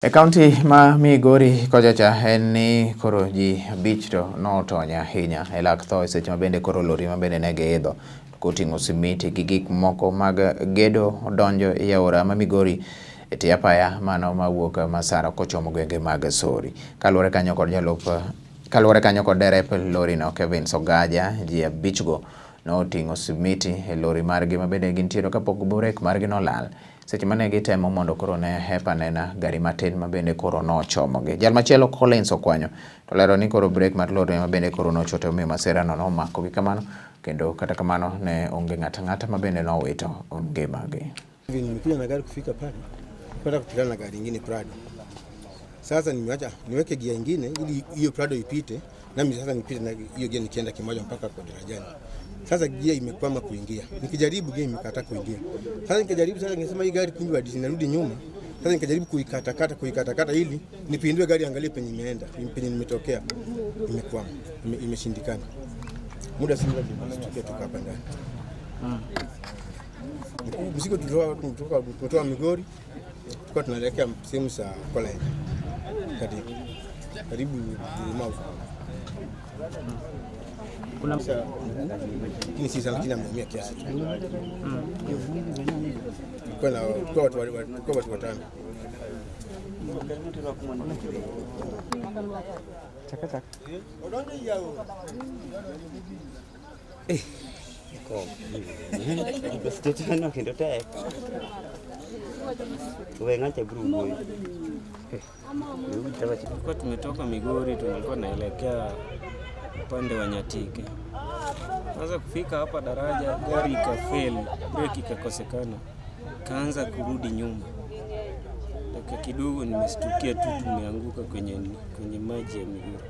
E kaunti ma Migori kochacha en ni koro ji 5 to notony ahinya e lak tho e seche mabende koro lori mabende ne giidho koting'o simiti gi gik moko mag gedo donjo e aora ma Migori e tie apaya mano mawuok Masara kochomo gwenge mag Sori. Kaluwore kanyo kod jalup kaluwore kanyo kod derep lori no Kevin Sogaja, ji 5 go noting'o simiti e lori margi mabende gintiere kapok brek margi nolal seche mane gitemo mondo koro ne hep anena gari matin mabende koro nochomogi. Jal machielo Collins Okwanyo to lero ni koro brek mar lori mabende koro nochote omiyo masira no nomakogi kamano kendo kata kamano ne onge ng'ata ng'ata mabende nowito ngimagi. Nimekuja na gari kufika pale kwenda kupitana na gari ingine Prado. Sasa nimeacha niweke gia ingine ili hiyo Prado ipite, nami sasa nipite na hiyo gia nikienda kimoja mpaka kwa darajani. Sasa gia imekwama kuingia, nikijaribu gia imekataa kuingia. Sasa nikijaribu sasa, ningesema hii gari kumbe hadi inarudi nyuma. Sasa nikajaribu kuikatakata kuikatakata ili nipindue gari, angalie penye imeenda, penye nimetokea, imekwama, imeshindikana. Muda si mrefu tukia tuko hapa ndani. Mzigo tumetoa Migori, tulikuwa tunaelekea sehemu za Kolenga karibu karibu Duruma huko. Kuna Lakini si sana, lakini ameumia kiasi tu. Tulikuwa watu 5. Chaka chaka. Tetano kendo tek. We ng'acha biro wuoyo. Tulikuwa tumetoka Migori, tulikuwa naelekea upande wa Nyatike. Sasa kufika hapa daraja, gari ikafeli, breki ikakosekana, kaanza kurudi nyuma. Dakika kidogo nimestukia tu tumeanguka kwenye maji ya Migori.